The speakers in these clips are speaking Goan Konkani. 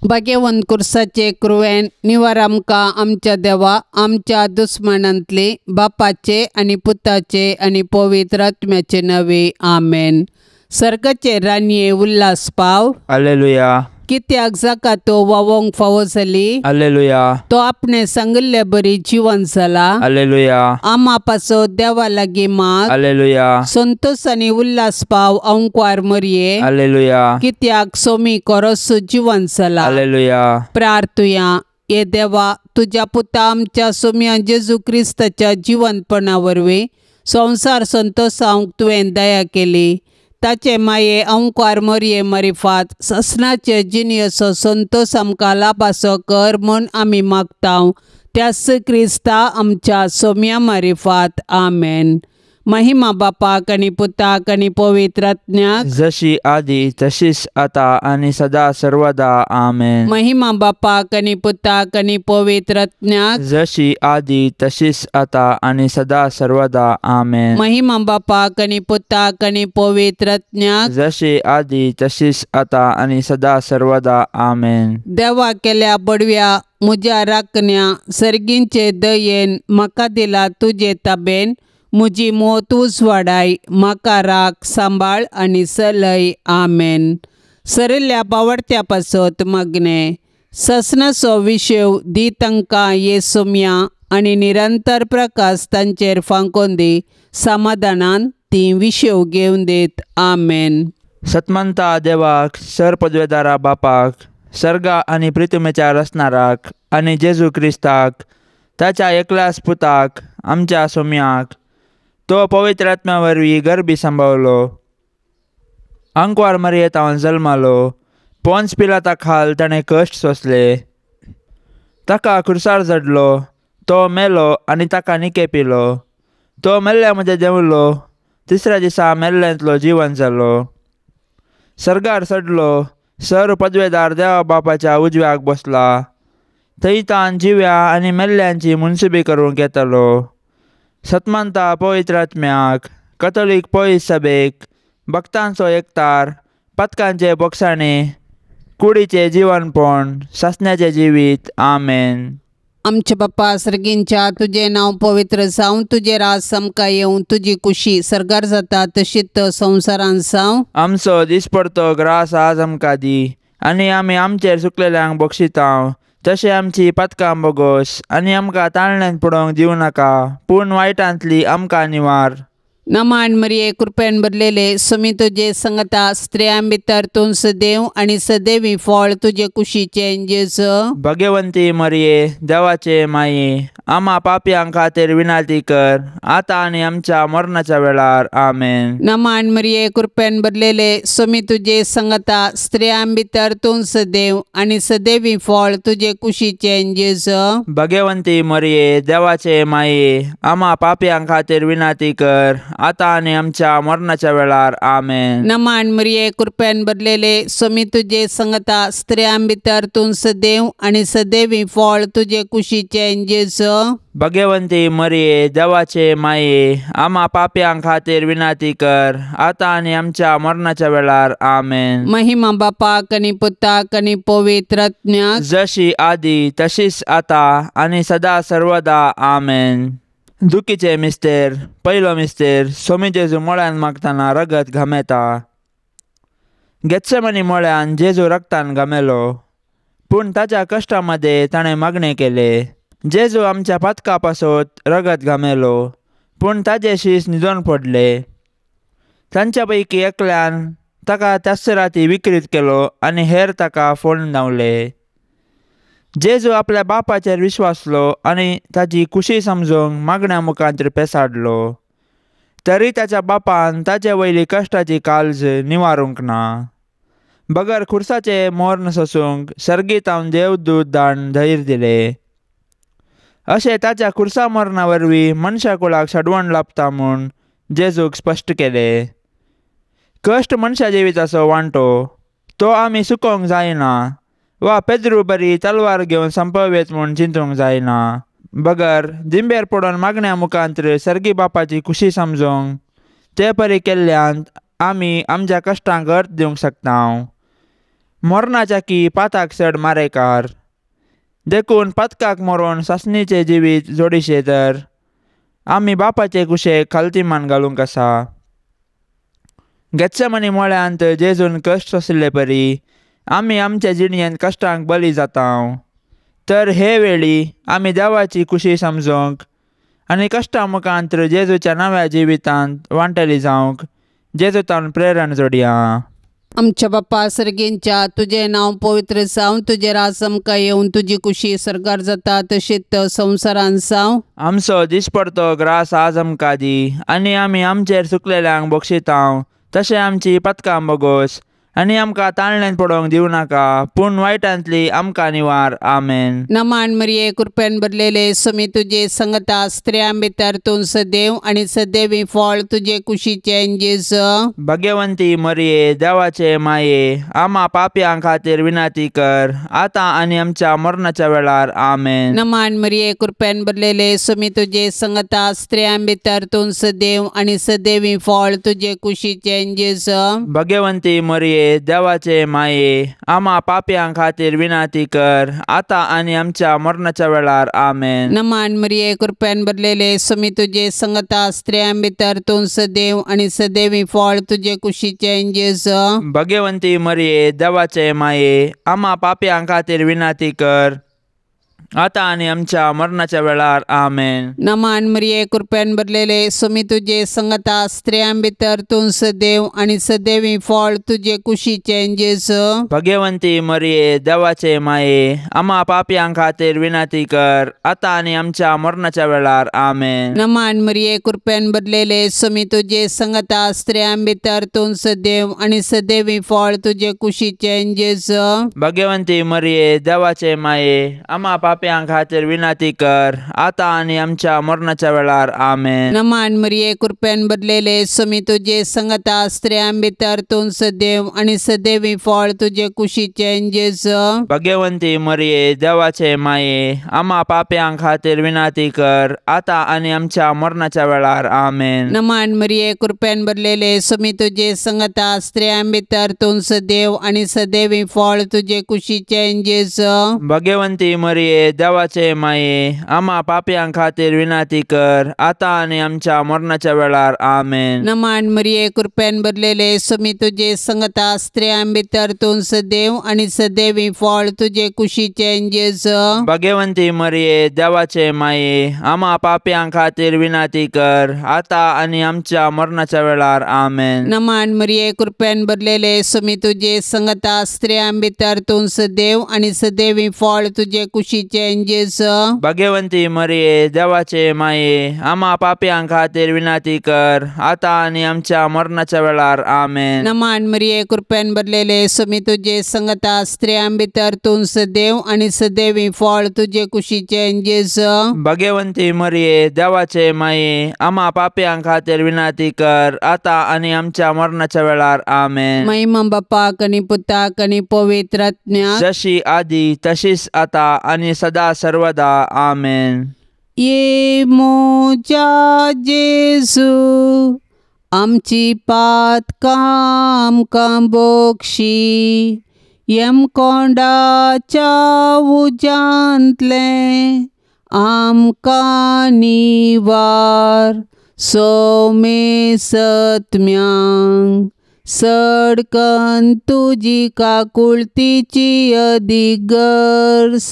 भाग्यवंत कुर्साचे क्रुवेन निवार आमकां आमच्या देवा आमच्या दुस्मनांतली बापाचे आनी पुताचे आनी पवित्र आत्म्याचे नवे. आमेन. सर्गाचे राणये उल्हास पाव. हालेलुया. कित्याक जाका तो वावोंक फावो जाली. हालेलुया. तो आपणे सांगिल्ले बरी जिवन जाला. हालेलुया. आमा पासो देवा लागीं माग. हालेलुया. संतोष आनी उल्हास पाव अंकवार मरये. हालेलुया. कित्याक सोमी कोरोस जिवन जाला. हालेलुया. प्रार्थुया. ये देवा तुज्या पुता आमच्या सोम्या जेजू क्रिस्ताच्या जिवनपणा वरवीं संवसार संतोषावंक तुवें दया केली. ताचे माये अंकार मरये मरिफात ससनाचे जिणेचो संतोष आमकां लाभासो कर म्हूण आमी मागता त्याच क्रिस्ता आमच्या सोम्या मारिफात. आमेन. महिमा बापाक आनी पुताक आनी पवित्र आत्म्याक, जशी आदी तशीच आता आनी सदा सर्वदा. आमेन. महिमा बापाक आनी पुताक आनी पवित्र आत्म्याक, जशी आदी तशीच आता आनी सदा सर्वदा. आमेन. महिमा बापाक आनी पुताक आनी पवित्र आत्म्याक, जशी आदी तशीच आता आनी सदा सर्वदा. आमेन. देवा केल्या बडव्या म्हज्या राखण्या सर्गींचे दयेन म्हाका दिला तुजे ताबेन म्हजी मोत उजवाडाय म्हाका राख सांबाळ आनी सलय. आमेन. सरिल्ल्या बावडत्या पासत मागणें ससनाचो विशेव दी तांकां ये सोम्या आनी निरंतर प्रकाश तांचेर फांकोन दी समाधानान ती विशेव घेवन देत. आमेन. सतमंता देवाक सर पदवेदारा बापाक सर्गा आनी प्रितुमेच्या रचणाराक आनी जेजू क्रिस्ताक ताच्या एकल्याच पुताक आमच्या सोम्याक तो पवित्र आत्म्या वरवीं गर्भी सांबावलो अंकवार मरयेतावन जल्मालो पोन्स पिलाता खाल ताणें कश्ट सोंसले ताका खुर्सार जडलो तो मेलो आनी ताका निके पिलो तो मेल्ल्या मदें देंवलो तिसऱ्या दिसा मेल्ल्यांतलो जिवन जालो सर्गार चडलो सर पदवेदार देवा बापाच्या उजव्याक बसला थंय तान जिव्या आनी मेल्ल्यांची मुनसुबी करूंक येतालो. सतमानता पवित्र आत्म्याक कथोलीक पवित्र सभेक भक्तांचो एकतार पथकांचे बोगसाणे कुडीचें जिवनपण सासण्याचें जिवीत. आमेन. आमचे बाप्पा सर्गींच्या तुजें नांव पवित्र जावं तुजें राज आमकां येवं तुजी कुशी सर्गार जाता तशीच संवसारांत जावं. आमचो दिसपडतो ग्रास आज आमकां दी आनी आमी आमचेर चुकलेल्यांक बक्षितांव तशें आमची पथकां बोगोस आनी आमकां ताळण्यान पडोवंक दिवं नाका पूण वायटांतली आमकां निवार. नमान मरिये कृपेन भरलेले सुमी तुजे संगता स्त्रियां भितर तूं सदैव आनी सदैवी फळ तुजे कुशीचें जेजू. भगवंती मरिये देवाचे माये आमा पापयां खातीर विनंती कर आतां आनी आमच्या मरणाच्या वेळार. आमेन. नमान मरिये कृपेन भरलेले सुमी तुजे संगता स्त्रियां भितर तूं सदैव आनी सदैवी फळ तुजे कुशीचें जेजू. भगवंती मरिये देवाचे माये आमा पापयां खातीर विनंती कर आतां आनी आमच्या मरणाच्या वेळार. आमेन. नमान मरिये कृपेन भरलेले सुमी तुजे संगता स्त्रियां भितर तूं सदैव आनी सदैवी फळ तुजे कुशीचें जेजू. भगवंती मरिये देवाचे माये आमा पापयां खातीर विनंती कर आतां आनी आमच्या मरणाच्या वेळार. आमेन. महिमा बापाक आनी पुताक आनी पवित्र आत्म्याक, जशी आदी तशीच आतां आनी सदा सर्वदा. आमेन. दुखीचे मिस्तेर पयलो मिस्तेर सोमी जेजू मळ्यान मागतना रगत घामेता. गेत्सेमनी मळ्यान जेजू रगतान घामेलो पूण ताच्या कश्टा मदें ताणें मागणें केलें. जेजू आमच्या पातका पासत रगत घामेलो पूण ताजे शीस न्हिदोन पडले. तांच्या पैकी एकल्यान ताका त्याच राती विक्रीत केलो आनी हेर ताका फोडून धांवले. जेजू आपल्या बापाचेर विश्वासलो आनी ताची कुशी समजूंक मागण्या मुखांत पेसाडलो तरी ताच्या बापान ताचे वयली कश्टाची काळज निवारूंक ना. बगर खुर्साचें मोर्न सोसूंक सर्गीतावन देवदूत धाडून धैर्य दिलें. अशें ताच्या खुर्सा मरणा वरवीं मनशा कुळाक सडवण लाभता म्हूण जेजूक स्पश्ट केलें. कश्ट मनशा जिविताचो वांटो तो आमी सुकोवंक जायना वा पेद्रू बरी तलवार घेवन संपवेत म्हूण चिंतूंक जायना. बगर दिंबेर पडून मागण्या मुखांत सर्गी बापाची खुशी समजूंक ते परी केल्ल्यान आमी आमच्या कश्टांक अर्थ दिवंक शकता. मरणाच्या की पाताक चड मारेकार. देखून पातकाक मरोन सासणीचें जिवीत जोडीशें तर आमी बापाचे कुशेक खालती मान घालूंक आसा. गेत्सेमनी मळ्यांत जेजून कश्ट सोंशिल्ले परी आमी आमच्या जिणयेंत कश्टांक बली जाता. तर हे वेळी आमी देवाची खुशी समजूंक आनी कश्टां मुखांत जेजूच्या नव्या जिवितांत वांटेली जावंक जेजूतान प्रेरण जोडया. आमच्या बाप्पा सर्गेंच्या तुजें नांव पवित्र जावं, तुजें राज आमकां येवन, तुजी कुशी सरकार जाता तशीच संवसारान जावं. आमचो दिसपडतो ग्रास आज आमकां दी आनी आमी आमचेर चुकलेल्यांक बक्षितांव तशें आमची पतकां बोगोस आनी आमकां ताळण्यांत पडोवंक दिवं नाका पूण वायटांतली आमकां निवार. आमेन. नमान मरिये कृपेन भरलेले समी तुजे संगता, स्त्रियां भितर तूं सदैव आनी सदैवी फळ तुजे कुशीचें जेजू. भाग्यवंती मरिये देवाचे माये आमा पापयां खातीर विनंती कर आतां आनी आमच्या मरणाच्या वेळार. आमेन. नमान मरिये कृपेन भरलेले समी तुजे संगता, स्त्रियां भितर तूं सदैव आनी सदैवी फळ तुजे कुशीचें जेजू. भाग्यवंती मरिये देवाचे माये आमा पापयां खातीर विनंती कर आतां आनी आमच्या मरणाच्या वेळार. आमेन. नमान मरिये कृपेन भरलेले समी तुजे संगता, स्त्रियां भितर तूं सदैव आनी सदैवी फळ तुजे कुशीचें जेजू. भाग्यवंती मरिये देवाचे माये आमा पापयां खातीर विनंती कर आतां आनी आमच्या मरणाच्या वेळार. आमेन. नमान मरिये कृपेन भरलेले समी तुजे संगता, स्त्रियां भितर तूं सदैव आनी सदैवी फळ तुजे कुशीचें जेजू. भाग्यवंती मरिये देवाचे माये आमा पापयां खातीर विनंती कर आतां आनी आमच्या मरणाच्या वेळार. आमेन. नमान मरिये कृपेन भरलेले समी तुजे संगता, स्त्रियां भितर तूं सदैव आनी सदैवी फळ तुजे कुशीचें जेजू. भाग्यवंती मरिये देवाचे माये आमा पापयां खातीर विनंती कर आतां आनी आमच्या मरणाच्या वेळार. आमेन. नमान मरिये कृपेन भरलेले समी तुजे संगता, स्त्रियां भितर तूं सदैव आनी सदैवी फळ तुजे कुशीचें जेजू. भाग्यवंती मरिये देवाचे माये आमा पापयां खातीर विनंती कर आतां आनी आमच्या मरणाच्या वेळार. आमेन. नमान मरिये कृपेन भरलेले समी तुजे संगता, स्त्रियां भितर तूं सदैव आनी सदैवी फळ तुजे कुशीचें जेजू. भाग्यवंती मरिये देवाचे माये आमा पापयां खातीर विनंती कर आतां आनी आमच्या मरणाच्या वेळार. आमेन. नमान मरिये कृपेन भरलेले समी तुजे संगता, स्त्रियां भितर तूं सदैव आनी सदैवी फळ तुजे कुशीचें जेजू. भाग्यवंती मरिये देवाचे माये आमा पापयां खातीर विनंती कर आतां आनी आमच्या मरणाच्या वेळार. आमेन. नमान मरिये कृपेन भरलेले समी तुजे संगता, स्त्रियां भितर तूं सदैव आनी सदैवी फळ तुजे कुशीचें जेजू. भाग्यवंती मरिये देवाचे माये आमा पापयां खातीर विनंती कर आतां आनी आमच्या मरणाच्या वेळार. आमेन. नमान मरिये कृपेन भरलेले समी तुजे संगता, स्त्रियां भितर तूं सदैव आनी सदैवी फळ तुजे कुशीचें जेजू. भाग्यवंती मरिये देवाचे माये आमा पापयां खातीर विनंती कर आतां आनी आमच्या मरणाच्या वेळार. आमेन. महिमा बापाक आनी पुताक आनी पवित्र आत्म्याक, जशी आदी तशीच आतां आनी सदा सर्वदा. आमेन. ये म्हज्या जेजू आमची पातकां आमकां बक्षी, यमकोंडाच्या उज्यांतलें आमकां निवार, सोमे सत्म्यांक सडकन तुजी काकुळतीची अदीक गरज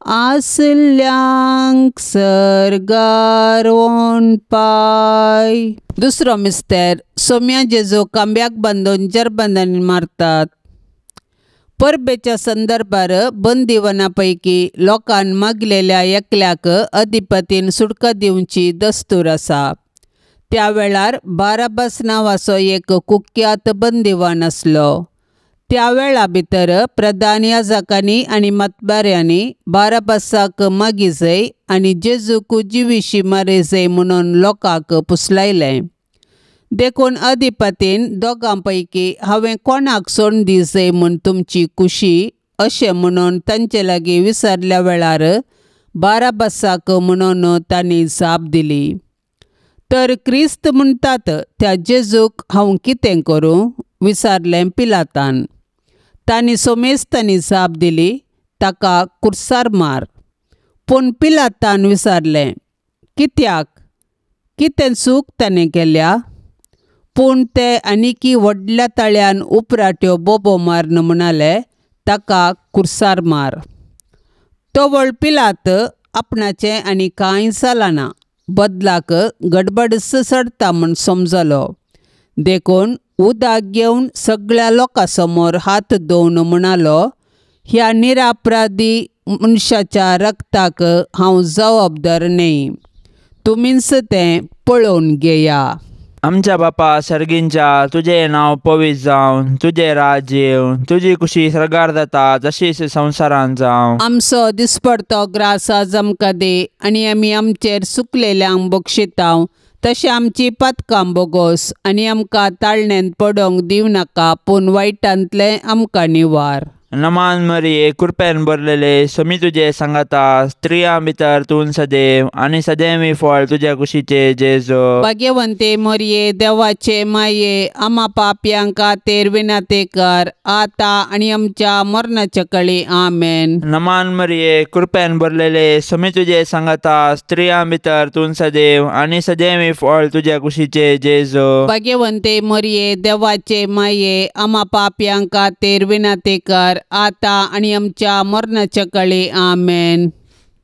आसल्यांक सर्गार पाय. दुसरो मिस्तेर सोम्या जेजू कांब्याक बांदून जरबंदांनी मारतात. परबेच्या संदर्भार बंदिवना पैकी लोकान मागलेल्या एकल्याक अधिपतीन सुटका दिवची दस्तूर आसा. त्या वेळार बाराबास नांवाचो एक कुख्यात बंदिवान आसलो. त्या वेळा भितर प्रधान याजकांनी आनी मतबाऱ्यांनी बाराबासाक मागीजय आनी जेजूक जिविशी मारिजय म्हणून लोकांक पुसलायलें. देखून अधिपतीन दोगां पैकी हांवें कोणाक सोडून दिजय म्हूण तुमची खुशी अशें म्हणून तांचे लागीं विसरल्या वेळार बाराबासाक म्हणून तांणी जाप दिली. तर क्रिस्त म्हणटात त्या जेजूक हांव कितें करूं विचारलें पिलातान. तांणी सोमेस्तांनी जाप दिली, ताका कुर्सार मार. पूण पिलातान विचारलें, कित्याक, कितें चूक ताणें केल्या? पूण ते आनीकी व्हडल्या ताळ्यान उपराट्यो बोबो मारून म्हणाले, ताका कुर्सार मार. तवळ पिलात आपणाचें आनी कांय जालां, बदलाक गडबडच चडटा म्हूण समजलो. देखून उदक घेवन सगळ्या लोकां समोर हात धुवन म्हणालो, ह्या निरापराधी मनशाच्या रक्ताक हांव जबाबदार न्हय, तुमीच तें पळोवन घेया. आमच्या बापा सर्गींच्या, तुजें नांव पवित्र जावं, तुजें राज्य येवं, तुजी कुशी सर्गार जाता तशीच संवसारांत जावं. आमचो दिसपडतो ग्रास आज आमकां दी आनी आमी आमचेर सुकलेल्यांक बक्षितांव तशें आमची पातकां बोगोस आनी आमकां ताळण्यांत पडोवंक दिवं नाका, पूण वायटांतलें आमकां निवार. नमान मरिये, कृपेन भरलेले, स्वामी तुजे सांगाता, स्त्रियां भितर तूं सदैव आनी सदैवी फळ तुज्या कुशीचे जेजू. भाग्यवंते मरिये, देवाचे माये, आमा पापयांक खातीर विनंती कर, आतां आनी आमच्या मरणाच्या कळी. आमेन. नमान मरिये, कृपेन भरलेले, स्वामी तुजे सांगाता, स्त्रियां भितर तूं सदैव आनी सदैवी फळ तुज्या कुशीचे जेजू. भाग्यवंते मरिये, देवाचे माये, आमा पापयांक खातीर विनंती कर, आतां आनी आमच्या मरणाच्या कळी. आमेन.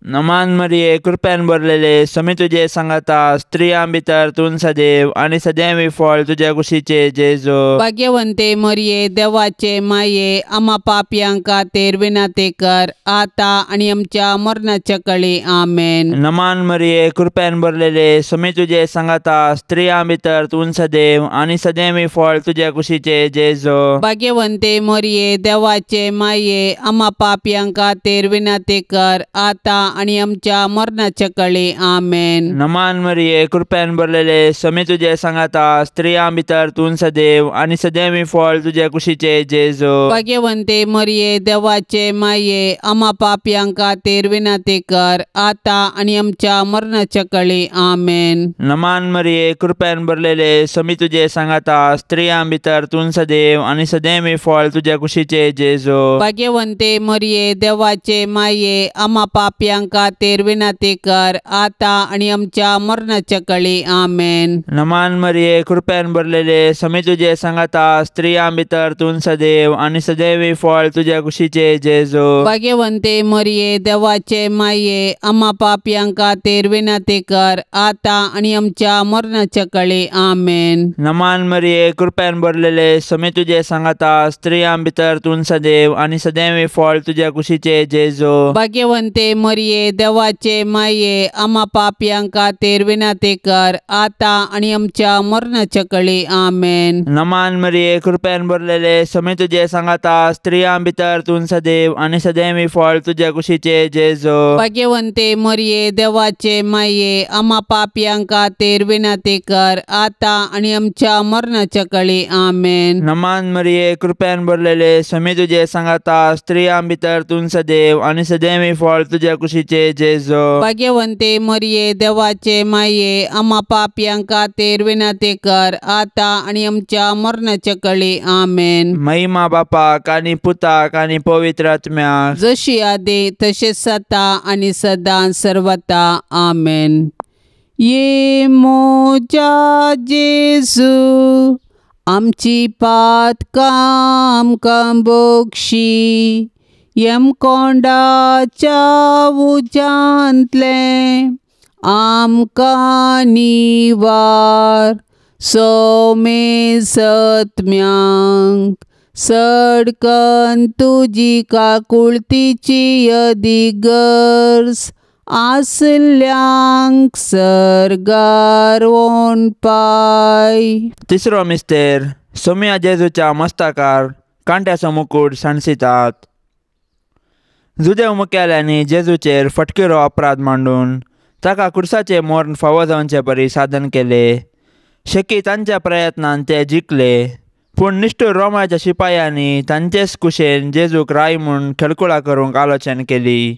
नमान मरिये, कृपेन भरलेले, स्वामी तुजे सांगाता, स्त्रियां भितर तूं सदैव आनी सदैवी फळ तुज्या कुशीचे जेजू. भाग्यवंते मरिये, देवाचे माये, आमा पापयांक खातीर विनंती कर, आतां आनी आमच्या मरणाच्या कळी. आमेन. नमान मरिये, कृपेन भरलेले, स्वामी तुजे सांगाता, स्त्रियां भितर तूं सदैव आनी सदैवी फळ तुज्या कुशीचे जेजू. भाग्यवंते मरिये, देवाचे माये, आमा पापयांक खातीर विनंती कर, आतां आनी आमच्या मरणाच्या कळी. आमेन. नमान मरिये, कृपेन भरलेले, स्वामी तुजे सांगाता, स्त्रियां भितर तूं सदैव आनी सदैवी फळ तुज्या कुशीचे जेजू. भाग्यवंते मरिये, देवाचे माये, आमा पापयांक खातीर विनंती कर, आतां आनी आमच्या मरणाच्या कळी. आमेन. नमान मरिये, कृपेन भरलेले, स्वामी तुजे सांगाता, स्त्रियां भितर तूं सदैव आनी सदैवी फळ तुज्या कुशीचे जेजू. भाग्यवंते मरिये, देवाचे माये, आमा पापयांक खातीर विनंती कर, आतां आनी आमच्या मरणाच्या कळी. आमेन. नमान मरिये, कृपेन भरलेले, स्वामी तुजे सांगाता, स्त्रियां भितर तूं सदैव आनी सदैवी फळ तुज्या कुशीचे जेजू. भाग्यवंते मरिये, देवाचे माये, आमा पापयांक खातीर विनंती कर, आतां आनी आमच्या मरणाच्या कळी. आमेन. नमान मरिये, कृपेन भरलेले, स्वामी तुजे सांगाता, स्त्रियां भितर तूं सदैव आनी सदैवी फळ तुज्या कुशीचे जेजू. भाग्यवंते मरिये, देवाचे माये, आमा पापयांक खातीर विनंती कर, आतां आनी आमच्या मरणाच्या कळी. आमेन. नमान मरिये, कृपेन भरलेले, स्वामी तुजे सांगाता, स्त्रियां भितर तूं सदैव आनी सदैवी फळ तुज्या कुशीचे जेजू. भाग्यवंते मरिये, देवाचे माये, आमा पापयांक खातीर विनंती कर, आतां आनी आमच्या मरणाच्या कळी. आमेन. नमान मरिये, कृपेन भरलेले, स्वामी तुजे सांगाता, स्त्रियां भितर तूं सदैव आनी सदैवी फळ तुज्या कुशीचे जेजू. भाग्यवंते मरिये, देवाचे माये, आमा पापयांक खातीर विनंती कर, आतां आनी आमच्या मरणाच्या कळी. आमेन. महिमा बापाक आनी पुताक आनी पवित्र आत्म्याक, जशी आदी तशेंच आतां आनी सदां सर्वता. आमेन. ये मोजा जेजू, आमची पातकां आमकां बक्षी, यमकोंडाच्या उज्यांतलें आमकां निवार, सोमे सत्म्यांक सडकन तुजी काकुळतीची अदिगर्ज आसल्यांक सर्गार पाय. तिसरो मिस्तेर, सोम्या जेजूच्या मस्तकार कांट्याचो मुकूट सांडसितात. जुदेव मुखेल्यांनी जेजूचेर फटकिरो अपराध मांडून ताका कुर्साचें मर्ण फावो जावचे परी साधन केले. शेकी तांच्या प्रयत्नान ते जिखले, पूण निश्ठूर रोमाच्या शिपायांनी तांचेच कुशेन जेजूक राय म्हूण खेळकुळा करूंक आलोचन केली.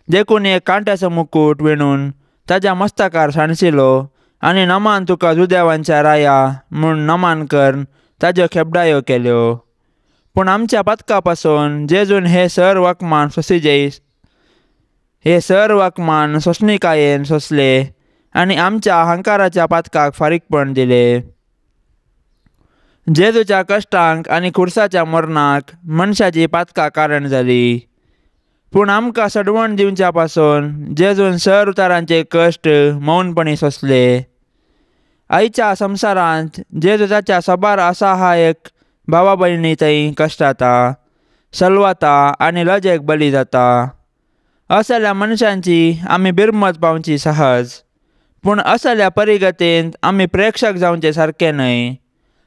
देखून एक कांट्याचो मुकूट विणून ताज्या मस्तकार सांडसिलो आनी नमान तुका जुदेवांच्या राया म्हूण नमान करून ताज्यो खेपडायो केल्यो. पूण आमच्या पातका पासून जेजून हे सर्व अपमान सोंसिजे, हे सर्व अपमान सोंसणिकायेन सोंसले आनी आमच्या अहंकाराच्या पातकाक फारीकपण दिले. जेजूच्या कश्टांक आनी खुर्साच्या मरणाक मनशाची पातकां कारण जाली. पूण आमकां सडवण दिवच्या पासून जेजून सर्व तरांचे कश्ट मौनपणी सोंसले. आयच्या संवसारांत जेजू ताच्या साबार असहायक भावा भयणी थंय कश्टाता, सलवाता आनी लजेक बली जाता. असल्या मनशांची आमी बिरमत पावची सहज, पूण असल्या परिगतेंत आमी प्रेक्षक जावचे सारके न्हय,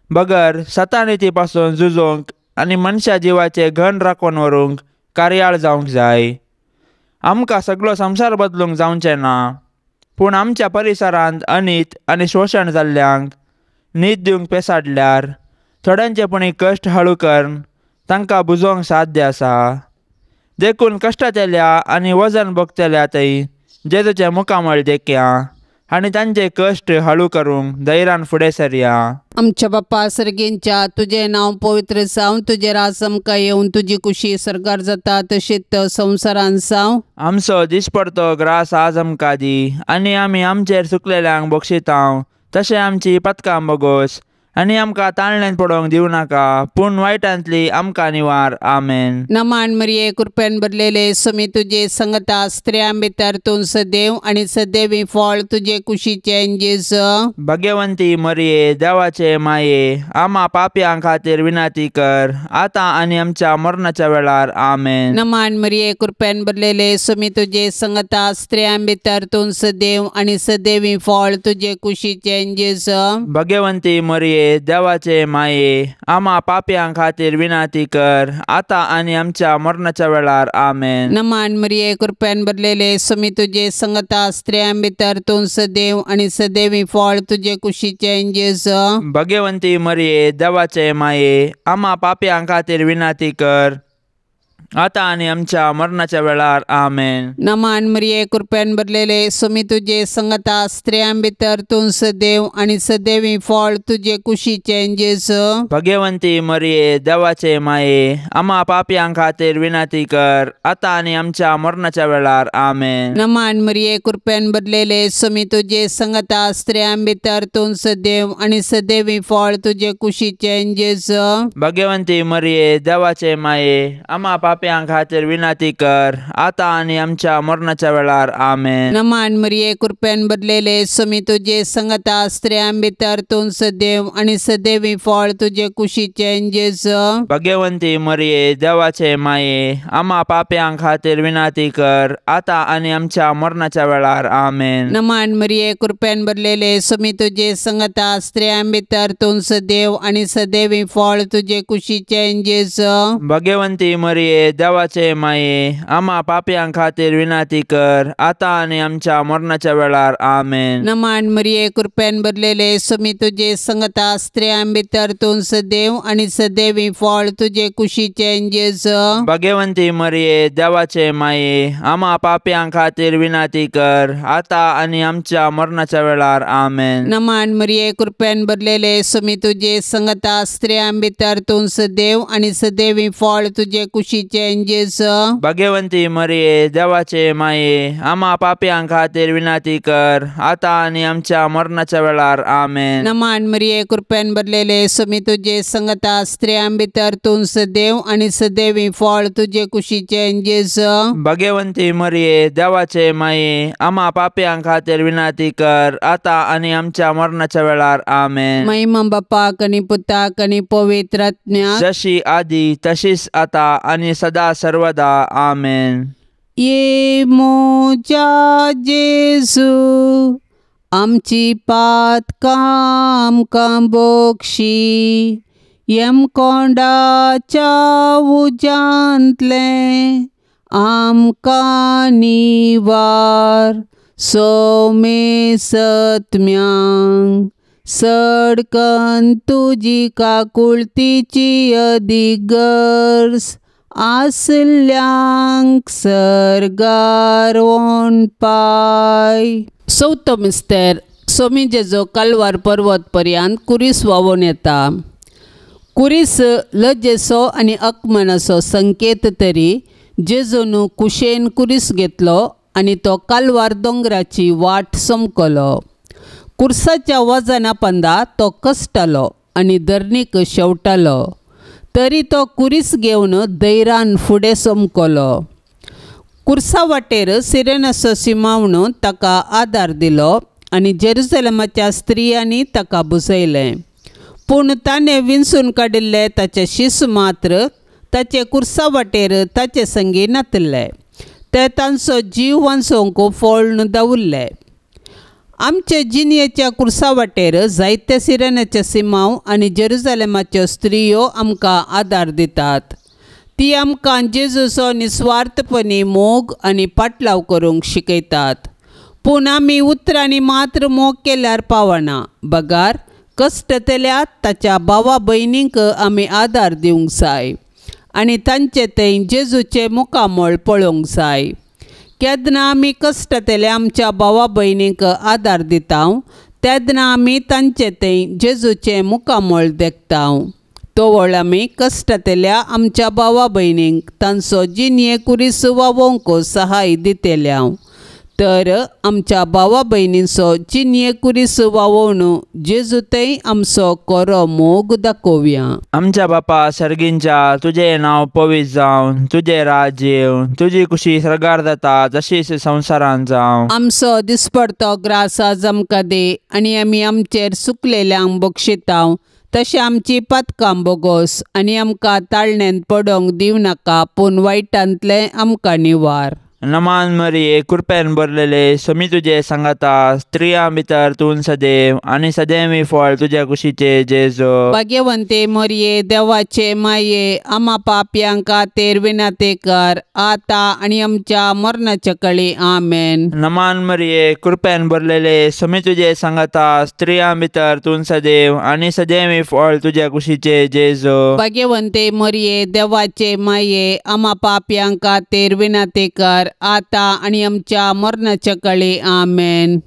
बगर सतानिती पासून झुजोंक आनी मनशा जिवाचे घन राखून व्हरूंक कार्याळ जावंक जाय. आमकां सगळो संवसार बदलूंक जावचें ना, पूण आमच्या परिसरांत अनीत आनी शोशण जाल्ल्यांक नीत दिवंक पेसाडल्यार थोड्यांचे पुणी कश्ट हळू करून तांकां बुजोवंक साध्य आसा. देखून कश्टांतल्या आनी वजन भोगतल्या थंय जेजूचें मुखामळ देखया आनी तांचे कश्ट हळू करूंक धैर्यान फुडें सरया. आमच्या बाप्पा सर्गेंच्या, तुजें नांव पवित्र जावं, तुजें राज आमकां येवन, तुजी कुशी सरकार जाता तशीच संवसारान जावं. आमचो दिसपडतो ग्रास आज आमकां दी आनी आमी आमचेर चुकलेल्यांक बक्षितांव तशें आमची पथकां बोगोस आनी आमकां ताळण्यान पडोवंक दिवं नाका, पूण वायटांतली आमकां निवार. आमेन. नमान मरिये, कृपेन भरलेले, स्वामी तुजे संगता, स्त्रियां भितर तूं सदैव आनी सदैवी फळ तुजे कुशीचें जेजू. भाग्यवंती मरिये, देवाचे माये, आमा पापयां खातीर विनंती कर, आतां आनी आमच्या मरणाच्या वेळार. आमेन. नमान मरिये, कृपेन भरलेले, स्वामी तुजे संगता, स्त्रियां भितर तूं सदैव आनी सदैवी फळ तुजे कुशीचें जेजू. भाग्यवंती मरिये, देवाचे माये, आमा पापयां खातीर विनंती कर, आतां आनी आमच्या मरणाच्या वेळार. आमेन. नमान मरिये, कृपेन भरलेले, स्वामी तुजे संगता, स्त्रियां भितर तूं सदैव आनी सदैवी फळ तुजे कुशीचें जेजू. भाग्यवंती मरिये, देवाचे माये, आमा पापयां खातीर विनंती कर, आतां आनी आमच्या मरणाच्या वेळार. आमेन. नमान मरिये, कृपेन भरलेले, स्वामी तुजे संगता, स्त्रियां भितर तूं सदैव आनी सदैवी फळ तुजे कुशीचें जेजू. भाग्यवंती मरिये, देवाचे माये, आमा पापयां खातीर विनंती कर, आतां आनी आमच्या मरणाच्या वेळार. आमेन. नमान मरिये, कृपेन भरलेले, स्वामी तुजे संगता, स्त्रियां भितर तूं सदैव आनी सदैवी फळ तुजे कुशीचें जेजू. भाग्यवंती मरिये, देवाचे माये, आमा पापयां खातीर विनंती कर, आतां आनी आमच्या मरणाच्या वेळार. आमेन. नमान मरिये, कृपेन भरलेले, स्वामी तुजे संगता, स्त्रियां भितर तूं सदैव आनी सदैवी फळ तुजे कुशीचें जेजू. भाग्यवंती मरिये, देवाचे माये, आमा पापयां खातीर विनंती कर, आतां आनी आमच्या मरणाच्या वेळार. आमेन. नमान मरिये, कृपेन भरलेले, स्वामी तुजे संगता, स्त्रियां भितर तूं सदैव आनी सदैवी फळ तुजे कुशीचें जेजू. भाग्यवंती मरिये, देवाचे माये, आमा पापयां खातीर विनंती कर, आतां आनी आमच्या मरणाच्या वेळार. आमेन. नमान मरिये, कृपेन भरलेले, स्वामी तुजे संगता, स्त्रियां भितर तूं सदैव आनी सदैवी फळ तुजे कुशीचें जेजू. भाग्यवंती मरिये, देवाचे माये, आमा पापयां खातीर विनंती कर, आतां आनी आमच्या मरणाच्या वेळार. आमेन. नमान मरिये, कृपेन भरलेले, स्वामी तुजे संगता, स्त्रियां भितर तूं सदैव आनी सदैवी फळ तुजे कुशीचें जेजू. भाग्यवंती मरिये, देवाचे माये, आमा पापयां खातीर विनंती कर, आतां आनी आमच्या मरणाच्या वेळार. आमेन. नमान मरिये, कृपेन भरलेले, स्वामी तुजे संगता, स्त्रियां भितर तूं सदैव आनी सदैवी फळ तुजे कुशीचें जेजू. भाग्यवंती मरिये, देवाचे माये, आमा पापयां खातीर विनंती कर, आतां आनी आमच्या मरणाच्या वेळार. आमेन. महिमा बापाक आनी पुताक आनी पवित्र आत्म्याक, जशी आदी तशीच आतां आनी सदा सर्वदा. आमेन. ये म्हज्या जेजू, आमची पातकां आमकां बक्षी, यमकोंडाच्या उज्यांतलें आमकां निवार, सोमे सत्म्यांक सडकन तुजी काकुळतीची अदीक गरज आसल्यांक सर्गार पाय. चवथो मिस्तेर, स्वामी जेजो कलवार पर्वत पर्यंत कुरीस व्हांवून येता. कुरीस लजेचो आनी अकमनाचो संकेत तरी जेजून कुशेन कुरीस घेतलो आनी तो कालवार दोंगराची वाट समकलो. कुर्साच्या वजना पंदा तो कश्टालो आनी धरणीक शेवटालो तरी तो कुरीस घेवन धैरान फुडें समकलो. कुर्सा वाटेर सिरेनाचो सिमावन ताका आदार दिलो आनी जेरुजलमाच्या स्त्रियांनी ताका बुजयलें. पूण ताणें विंचून काडिल्ले ताचे शीस मात्र ताचे कुर्सा वाटेर ताचे संगी नातिल्ले. ते तांचो जीव वांचोवंक फोळ्ण दवरले. आमचे जिणेच्या कुर्सा वाटेर जायते सिरेनाचे सिमांव आनी जेरुजलेमाच्यो स्त्रियो आमकां आदार दितात. ती आमकां जेजूचो निस्वार्थपणी मोग आनी पाटलाव करूंक शिकयतात. पूण आमी उतरांनी मात्र मोग केल्यार पावना, बगार कश्टतल्या ताच्या भावा भयणींक आमी आदार दिवंक जाय आनी तांचे थंय जेजूचें मुखामळ पळोवंक जाय. केन्ना आमी कश्टतल्या आमच्या भावा भयणींक आदार दिता तेन्ना आमी तांचे थंय जेजूचें मुखामळ देखता. तोवळ आमी कश्टतल्या आमच्या भावा भयणींक तांचो जिणये कुरीस वावोवंक सहाय दितल्या. तर आमच्या भावा भयणींचो जिणये कुरीस वावोवन जेजू थंय आमचो कोरो मोग दाखोवया. आमच्या बापा सर्गींच्या, तुजें नांव पवित्र जावन, तुजें राज्य येवन, तुजी कुशी सर्गार जाता तशीच संवसारांत जावं. आमचो दिसपडतो ग्रास आज आमकां दी आनी आमी आमचेर सुकलेल्यांक बक्षिता तशें आमची पातकां बोगोस आनी आमकां ताळण्यांत पडोवंक दिवं नाका पूण वायटांतलें आमकां निवार. नमान मरिये, कृपेन भरलेले, स्वामी तुजे सांगाता, स्त्रियां भितर तूं सदैव आनी सदैवी फळ तुज्या कुशीचे जेजू. भाग्यवंते मरिये, देवाचे माये, आमा पापयांक खातीर विनंती कर आता आनी आमच्या मरणाच्या कळी. आमेन. नमान मरिये, कृपेन भरलेले, स्वामी तुजे सांगाता, स्त्रियां भितर तूं सदैव आनी सदैवी फळ तुज्या कुशीचे जेजू. भाग्यवंते मरिये, देवाचे माये, आमा पापयांक खातीर विनंती कर आता आनी आमच्या मरणाच्या कळी. आमेन.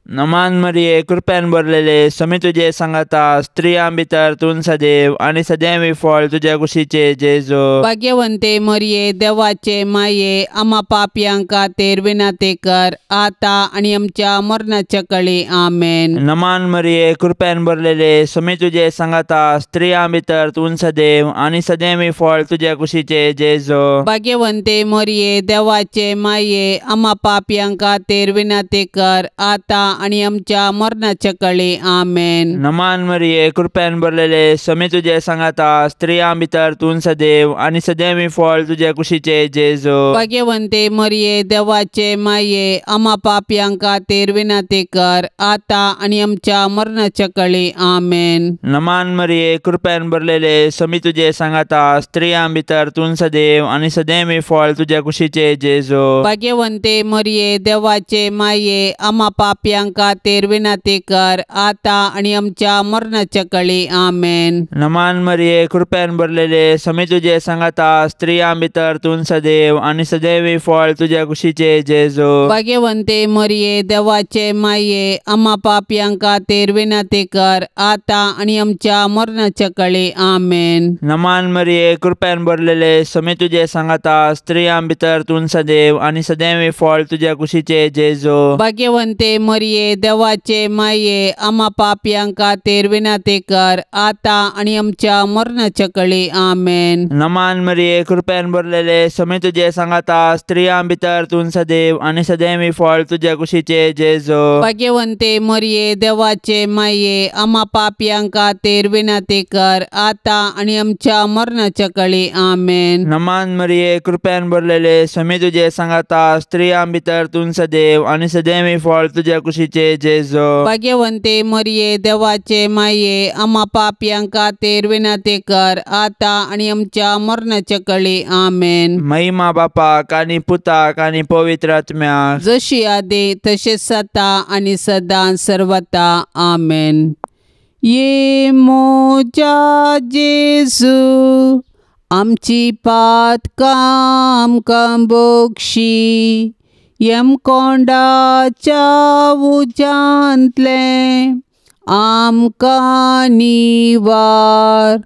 नमान मरिये, कृपेन भरलेले, स्वामी तुजे सांगाता, स्त्रियां भितर तूं सदैव आनी सदैवी फळ तुज्या कुशीचे जेजू. भाग्यवंते मरिये, देवाचे माये, आमा पापयांक खातीर विनंती कर आता आनी आमच्या मरणाच्या कळी. आमेन. नमान मरिये, कृपेन भरलेले, स्वामी तुजे सांगाता, स्त्रियां भितर तूं सदैव आनी सदैवी फळ तुज्या कुशीचे जेजू. भाग्यवंते मरिये, देवाचे माये, आमा पापयांक खातीर विनंती कर आता आनी आमच्या मरणाच्या कळी. आमेन. नमान मरिये, कृपेन भरलेले, स्वामी तुजे सांगाता, स्त्रियां भितर तूं सदैव आनी सदैवी फळ तुज्या कुशीचे जेजू. भाग्यवंते मरिये, देवाचे माये, आमा पापयांक खातीर विनंती कर आता आनी आमच्या मरणाच्या कळी. आमेन. नमान मरिये, कृपेन भरलेले, स्वामी तुजे सांगाता, स्त्रियां भितर तूं सदैव आनी सदैवी फळ तुज्या कुशीचे जेजू. भाग्यवंते मरिये, देवाचे माये, आमा पापयांक खातीर विनंती कर आता आनी आमच्या मरणाच्या कळी. आमेन. नमान मरिये, कृपेन भरलेले, स्वामी तुजे सांगाता, स्त्रियां भितर तूं सदैव आनी सदैवी फळ तुज्या कुशीचे जेजू. भाग्यवंते मरिये, देवाचे माये, आमा पापयांक खातीर विनंती कर आता आनी आमच्या मरणाच्या कळी. आमेन. नमान मरिये, कृपेन भरलेले, स्वामी तुजे सांगाता, स्त्रियां भितर तूं सदैव आनी सदैवी फळ तुज्या कुशीचे जेजू. भाग्यवंते मरिये, देवाचे माये, आमा पापयांक खातीर विनंती कर आता आनी आमच्या मरणाच्या कळी. आमेन. नमान मरिये, कृपेन भरलेले, स्वामी तुजे सांगाता, स्त्रियां भितर तूं सदैव आनी सदैवी फळ तुज्या कुशीचे जेजू. भाग्यवंते मरिये, देवाचे माये, आमा पापयांक खातीर विनंती कर आता आनी आमच्या मरणाच्या कळी. आमेन. नमान मरिये, कृपेन भरलेले, स्वामी तुजे सांगाता, स्त्रियां भितर तूं सदैव आनी सदैवी फळ तुज्या कुशीचे जेजू. भाग्यवंते मरिये, देवाचे माये, आमा पापयांक खातीर विनंती कर आता आनी आमच्या मरणाच्या कळी. आमेन. महिमा बापाक आनी पुताक आनी पवित्र आत्म्याक, जशी आदी तशेंच सता आनी सदां सर्वता. आमेन. ये मोजा जेजू, आमची पातकां आमकां बक्षी, यमकोंडाच्या उज्यांतलें आमकां निवार.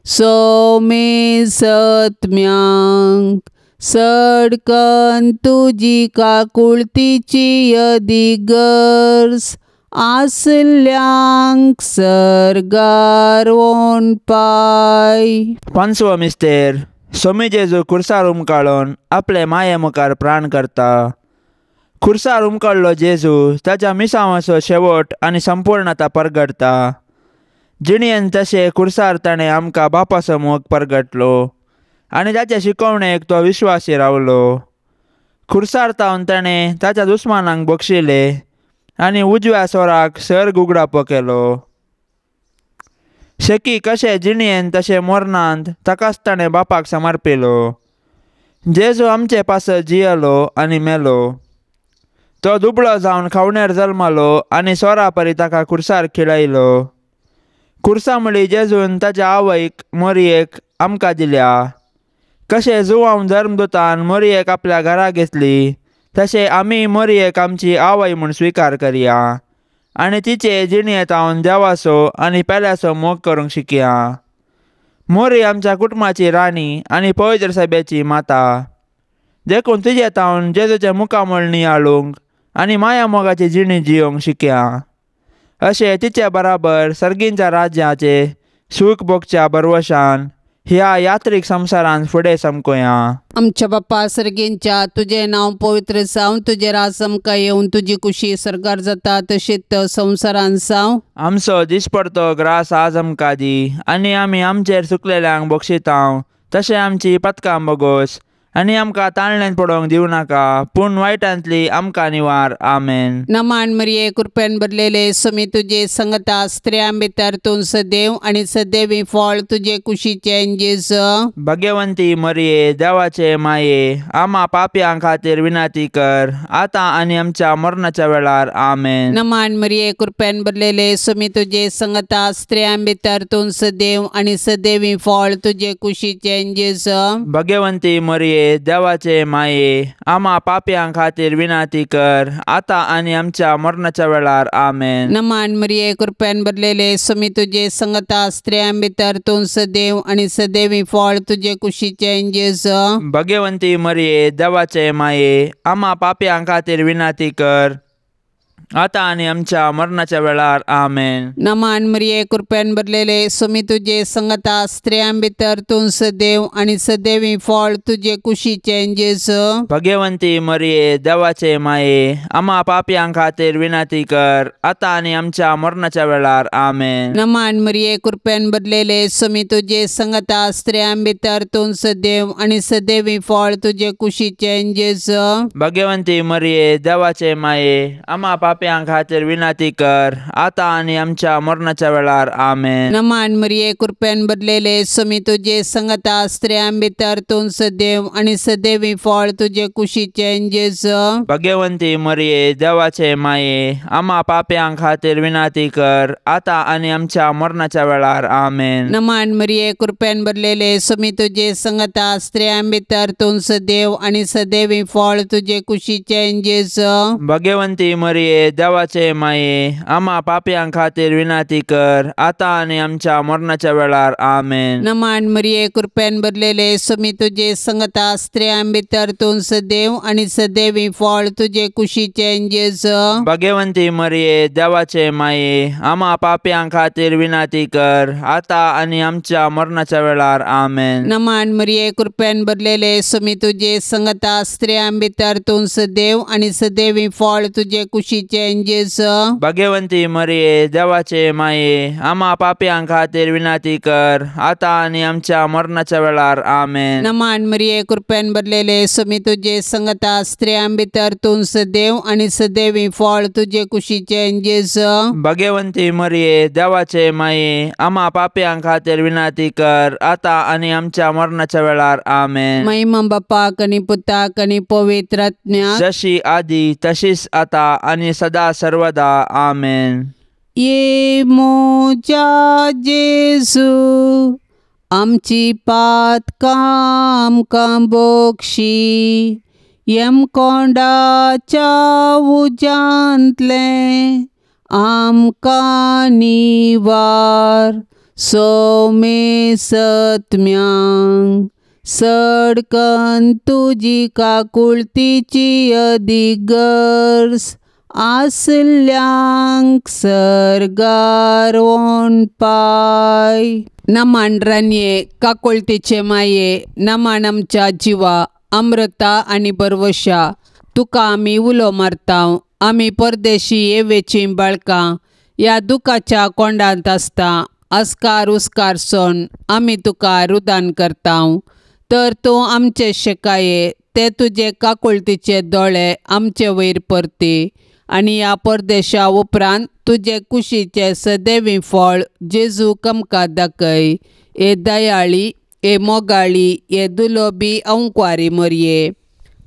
सोमे सत्म्यांक सडकन तुजी काकुळतीची यदी गरज आसल्यांक सर्गार पाय. पांचवो मिस्तेर सोमी जेजू खुर्सार उमकाळून आपले माये मुखार प्राण करता. खुर्सार उमकाळलो जेजू ताच्या मिसांवाचो शेवट आनी संपूर्णता परगडता. जिणेन तशें खुर्सार ताणें आमकां बापाचो मोग परगटलो आनी ताचे शिकवणेक तो विश्वासी रावलो. खुर्सार तावन ताणें ताच्या दुस्मानांक बक्षिले आनी उजव्या सोराक सर्ग उगडापो केलो. शेकी कशें जिणेन तशें मरणांत ताकाच ताणें बापाक समर्पिलो. जेजू आमचे पासत जियेलो आनी मेलो. तो दुबळो जावन खावणेर जल्मालो आनी सोरा परी ताका खुर्सार खिळयलो. खुर्सा म्हळी जेजून ताच्या आवयक मोरयेक आमकां दिल्या. कशें जुवांव धर्मदूतान मोरयेक आपल्या घरा घेतली तशें आमी मोरयेक आमची आवय म्हूण स्विकार करया आनी तिचे जिणेंत हांव देवाचो आनी पेल्याचो मोग करूंक शिकया. मोरी आमच्या कुटुंबाची राणी आनी पवित्र सभेची माता, देखून तिजे तावन जेजूचें मुखामळ नियाळूंक आनी माया मोगाची जिणी जियोंक शिकया. अशें तिचे बराबर सर्गींच्या राज्याचे सूख भोगच्या बरवशान ह्या यात्रीक संवसारांत फुडें समकोया. आमच्या बाप्पा सर्गींच्या तुजें नांव पवित्र जावं, तुजें राज आमकां येवन, तुजी कुशी सर्गार जाता तशीच संवसारांत जावं. आमचो दिसपडतो ग्रास आज आमकां दी आनी आमी आमचेर चुकलेल्यांक बक्षितांव तशें आमची पथकां बोगोस आनी आमकां ताळण्यांत पडोवंक दिवं नाका, पूण वायटांतली आमकां निवार. आमेन. नमान मरिये, कृपेन भरलेले समी तुजे संगता, स्त्रियां भितर तूं सदैव आनी सदैवी फळ तुजे कुशीचें जेजू. भाग्यवंती मरिये, देवाचे माये, आमा पापयां खातीर विनंती कर आतां आनी आमच्या मरणाच्या वेळार. आमेन. नमान मरिये, कृपेन भरलेले समी तुजे संगता, स्त्रियां भितर तूं सदैव आनी सदैवी फळ तुजे कुशीचें जेजू. भाग्यवंती मरिये, देवाचे माये, आमा पापयां खातीर विनंती कर आतां आनी आमच्या मरणाच्या वेळार. आमेन. नमान मरिये, कृपेन भरलेले समी तुजे संगता, स्त्रियां भितर तूं सदैव आनी सदैवी फळ तुजे कुशीचें जेजू. भाग्यवंती मरिये, देवाचे माये, आमा पापयां खातीर विनंती कर आतां आनी आमच्या मरणाच्या वेळार. आमेन. नमान मरिये, कृपेन भरलेले समी तुजे संगता, स्त्रियां भितर तूं सदैव आनी सदैवी फळ तुजे कुशीचें जेजू. भाग्यवंती मरिये, देवाचे माये, आमा पापयां खातीर विनंती कर आतां आनी आमच्या मरणाच्या वेळार. आमेन. नमान मरिये, कृपेन भरलेले समी तुजे संगता, स्त्रियां भितर तूं सदैव आनी सदैवी फळ तुजे कुशीचें जेजू. भाग्यवंती मरिये, देवाचे माये, आमा पापयां खातीर विनंती कर आतां आनी आमच्या मरणाच्या वेळार. आमेन. नमान मरिये, कृपेन भरलेले समी तुजे संगता, स्त्रियां भितर तूं सदैव आनी सदैवी फळ तुजे कुशीचें जेजू. भाग्यवंती मरिये, देवाचे माये, आमा पापयां खातीर विनंती कर आतां आनी आमच्या मरणाच्या वेळार. आमेन. नमान मरिये, कृपेन भरलेले समी तुजे संगता, स्त्रियां भितर तूं सदैव आनी सदैवी फळ तुजे कुशीचें जेजू. भाग्यवंती मरिये, देवाचे माये, आमा पापयां खातीर विनंती कर आतां आनी आमच्या मरणाच्या वेळार. आमेन. नमान मरिये, कृपेन भरलेले समी तुजे संगता, स्त्रियां भितर तूं सदैव आनी सदैवी फळ तुजे कुशीचें जेजू. भाग्यवंती मरिये, देवाचे माये, आमा पापयां खातीर विनंती कर आतां आनी आमच्या मरणाच्या वेळार. आमेन. नमान मरिये, कृपेन भरलेले समी तुजे संगता, स्त्रियां भितर तूं सदैव आनी सदैवी फळ तुजे कुशीचें जेजू. भाग्यवंती मरिये, देवाचे माये, आमा पापयां खातीर विनंती कर आतां आनी आमच्या मरणाच्या वेळार. आमेन. नमान मरिये, कृपेन भरलेले समी तुजे संगता, स्त्रियां भितर तूं सदैव आनी सदैवी फळ तुजे कुशीचें जेजू. भाग्यवंती मरिये, देवाचे माये, आमा पापयां खातीर विनंती कर आतां आनी आमच्या मरणाच्या वेळार. आमेन. महिमा बापाक आनी पुताक आनी पवित्र आत्म्याक, जशी आदी तशीच आतां आनी सदा सर्वदा. आमेन. ये म्हज्या जेजू, आमची पातकां आमकां बक्षी, यमकोंडाच्या उज्यांतलें आमकां निवार, सोमे सत्म्यांक सडकन तुजी काकुळतीची अदीक गरज आसल्यांक सर्गार पाय. नमन रानये काकुळतीचे माये, नमन आमच्या जिवा अमृता आनी बरवशा, तुका आमी उलो मारता. आमी परदेशी येवेचीं बाळकां ह्या दुखाच्या कोंडांत आसता. अस्कार उस्कार सोन आमी तुका रुदान करता. तर तूं आमचे शेकाये ते तुजे काकुळतीचे दोळे आमचे वयर परती आनी ह्या परदेशा उपरांत तुजे कुशीचे सदैवी फळ जेजू कमका दाखय. हे दयाळी, हे मोगाळी, हे दुलोबी अंकवारी मोरये,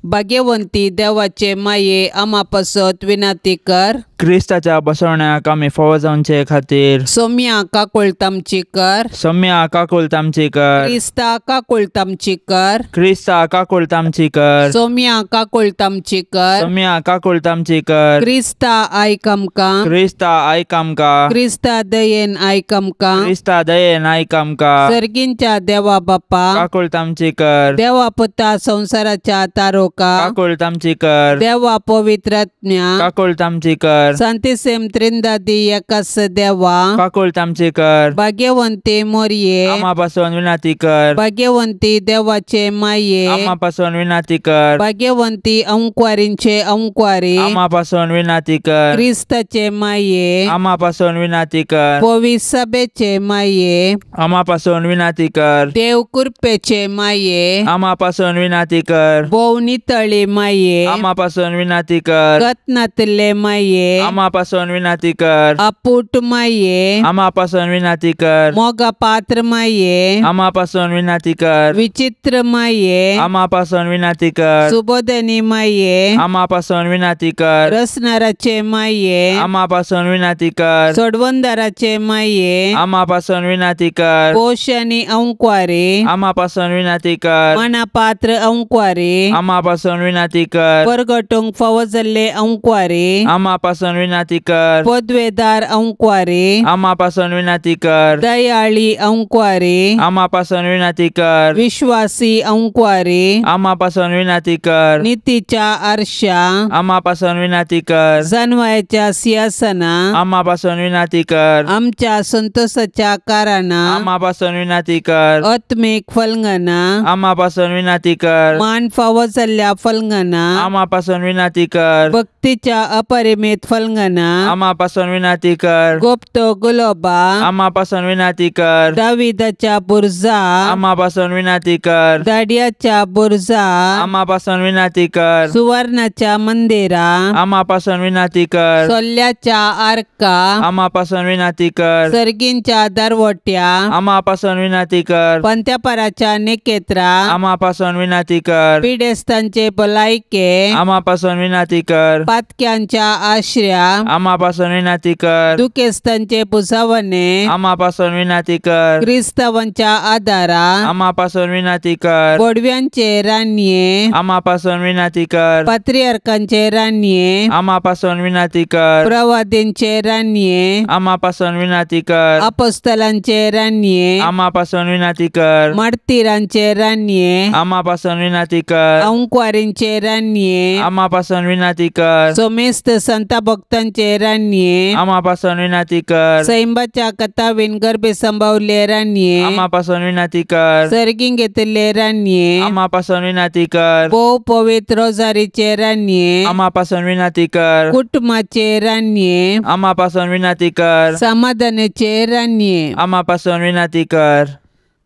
भाग्यवंती देवाचे माये आमा पासत विनंती कर. क्रिस्ताच्या बसवण्याक आमी फावो जावचे खातीर सोम्या काकुळट आमची कर. सोम्या काकुळट आमची कर. क्रिस्ता काकुळट आमची कर. क्रिस्ता काकुळट आमची कर. सोम्या काकुळट आमची कर. सोम्या काकुळट आमची कर. क्रिस्ता आयक आमकां. क्रिस्ता आयक आमकां. क्रिस्ता दयेन आयक आमकां. क्रिस्ता दयेन आयक आमकां. सर्गींच्या देवा बापा काकुळट आमची कर. देवा पुता संवसाराच्या तारोका काकुळट आमची कर. देवा पवित्रात्म्या काकुळट आमची कर. सांतिसेम त्रिंदादी एकास देवा काकुळट आमची कर. भाग्यवंती मोरये आमा पासून विनंती कर. भाग्यवंती देवाचे माये आमा पासून विनंती कर. भाग्यवंती अंकवारींचे अंकवारी आमा पासून विनंती कर. क्रिस्ताचे माये आमा पासून विनंती कर. पवित्र सभेचे माये आमा पासून विनंती कर. देव कृपेचे माये आमा पासून विनंती कर. भोव नितळी माये आमा पासून विनंती कर. गतनातले माये आमा पासून विनंती कर. अपूट माये आमा पासून विनंती कर. मोगा पात्र माये आमा पासून विनंती कर. विचित्र माये आमा पासून विनंती कर. सुबोधनी माये आमा पासून विनंती कर. रसनाराचे माये आमा पासून विनंती कर. सोडवंदाराचे माये आमा पासून विनंती कर. पोषणी अंकवारी आमा पासून विनंती कर. मनापात्र अंकवारी आमा पासून विनंती कर. परगटूंक फावो जाल्ले अंकवारी आमा पासून विनंती कर. पदवेदार अंकवारी आमा पासून विनंती कर. दयाळी अंकवारी आमा पासून विनंती कर. विश्वासी अंकवारी आमा पासून विनंती कर. नितीच्या आरशा आमा पासून विनंती कर. जनवायाच्या सिंहासना आमा पासून विनंती कर. आमच्या संतोषाच्या कारणां आमा पासून विनंती कर. आत्मीक फलंगना आमा पासून विनंती कर. मान फावो जाल्ल्या फलंगना आमा पासून विनंती कर. भक्तीच्या अपरिमित फलंगना आमा पासून विनंती कर. गोप्त गुलोबा आमा पासून विनंती कर. दाविदाच्या बुर्जा आमा पासून विनंती कर. दाडियाच्या बुर्जा आमा पासून विनंती कर. सुवर्णाच्या मंदिरा आमा पासून विनंती कर. सोल्याच्या आर्का आमा पासून विनंती कर. सर्गींच्या दरवट्या आमा पासून विनंती कर. पंत्यापराच्या निकेत्रा आमा पासून विनंती कर. पिडेस्तांचे भलायके आमा पासून विनंती कर. पातक्यांच्या आश्र्या आमा पासून विनंती कर. दुखेस्तांचे पुसावणे आमा पासून विनंती कर. क्रिस्तावांच्या आदारा आमा पासून विनंती कर. बोडव्यांचे रानये आमा पासून विनंती कर. पात्रियार्कांचे रानये आमा पासून विनंती कर. प्रवादींचे रानये आमा पासून विनंती कर. अपोस्तलांचे रानये आमा पासून विनंती कर. मार्तीरांचे रानये आमा पासून विनंती कर. अंकवारींचे रानये आमा पासून विनंती कर. सोमेस्त संता भक्तांचे रानये आमा पासून विनंती कर. सैंबाच्या कथावीन गर्भे संभावले रानये आमा पासून विनंती कर. सर्गीं घेतिल्ले रानये आमा पासून विनंती कर. भोव पवित्र रोजारीचे रानये आमा पासून विनंती कर. कुटुंबाचे रानये आमा पासून विनंती कर. समाधानाचे रानये आमा पासून विनंती कर.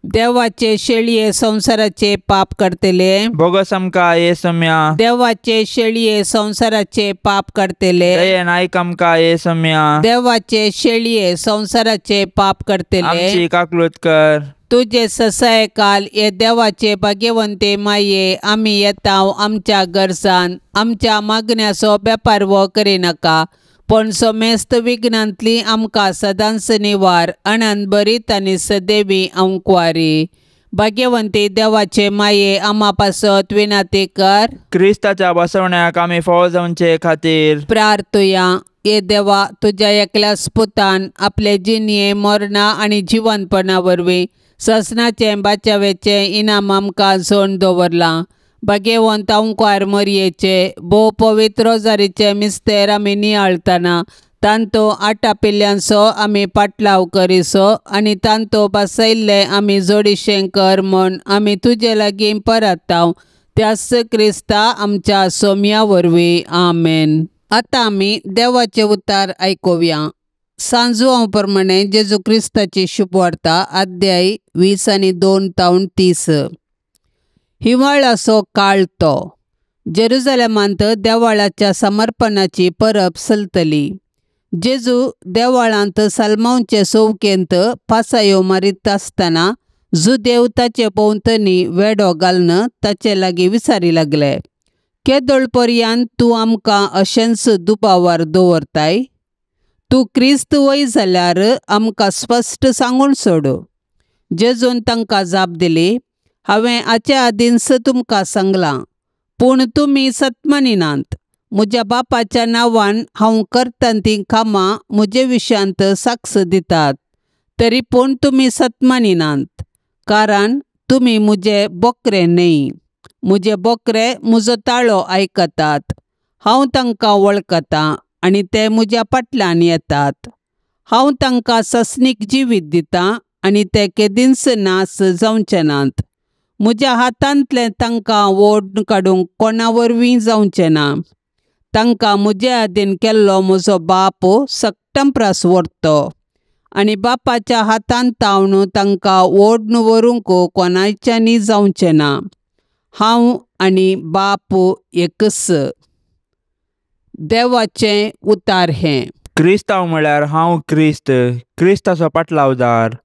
देवाचे शेळये संवसाराचे पाप करतले भोगस आमकां ये सम्या. देवाचे शेळये संवसाराचे पाप करतले दयेन आयक आमकां ये सम्या. देवाचे शेळये संवसाराचे पाप करतले आमची काकलूत कर. तुजे ससायकाल हे देवाचे भाग्यवंते माये आमी येता आमच्या गरजान आमच्या मागण्याचो बेपारवो करिनाका पण समेस्त विघ्नांतली आमकां सदांच निवार अनंत बरीत आनी सदैवी अंकवारी. भाग्यवंती देवाचे माये आमा पासत विनंती कर. क्रिस्ताच्या बसवण्याक आमी फावो जावचे खातीर प्रार्थुया. ये देवा, तुज्या एकल्याच पुतान आपले जिणये मरणा आनी जिवनपणा वरवीं ससनाचें बाचावेचें इनाम आमकां जोडून दवरलां. भाग्यवंत अंकुर मरयेचे भोव पवित्र रोजारीचे मिस्तेर आमी नियाळतना तांतो आटापिल्ल्यांचो आमी पाटलाव करिसो आनी तांतो बसयल्ले आमी जोडिशें कर म्हूण आमी तुजे लागीं परताव त्याच क्रिस्ता आमच्या सोम्या वरवीं. आमेन. आतां आमी देवाचे उतार आयकुया. सांजुआंव प्रमाणे जेजू क्रिस्ताची शुभवार्ता अध्याय 20 आनी 2 तावन 30. हिवाळाचो काळ तो. जेरुजलेमांत देवाळाच्या समर्पणाची परब चलतली. जेजू देवाळांत सलमांवचे चौकेंत पासायो मारीत आसतना जुदेव ताचे भोंवतणी वेडो घालून ताचे लागीं विचारी लागले, केदोळ पर्यंत तूं आमकां अशेंच दुबावार दवरताय? तूं क्रिस्त वय जाल्यार आमकां स्पश्ट सांगून सोड. जेजून तांकां जाप दिली, हांवें हाचे आदींच तुमकां सांगलां, पूण तुमी सतमानिनात. म्हज्या बापाच्या नांवान हांव करता तीं कामां म्हजे विशयांत साक्ष दितात, तरी पूण तुमी सतमानिनात, कारण तुमी म्हजे बोकरे न्हय. म्हजे बोकरे म्हजो ताळो आयकतात, हांव तांकां वळखतां आनी ते म्हज्या फाटल्यान येतात. हांव तांकां ससनीक जिवीत दितां आनी ते केदींच नाश जावचे नात. म्हज्या हातांतलें तांकां ओड काडूंक कोणा वरवीं जावचें ना. तांकां म्हजे आदीन केल्लो म्हजो बाप सक्टंप्रास व्हरतो आनी बापाच्या हातांत तावन तांकां ओडून व्हरूंक कोणाच्यानी जावचें ना. हांव आनी बाप एकच. देवाचें उतार हें. क्रिस्तांव म्हळ्यार हांव क्रिस्त, क्रिस्ताचो पाटलावदार.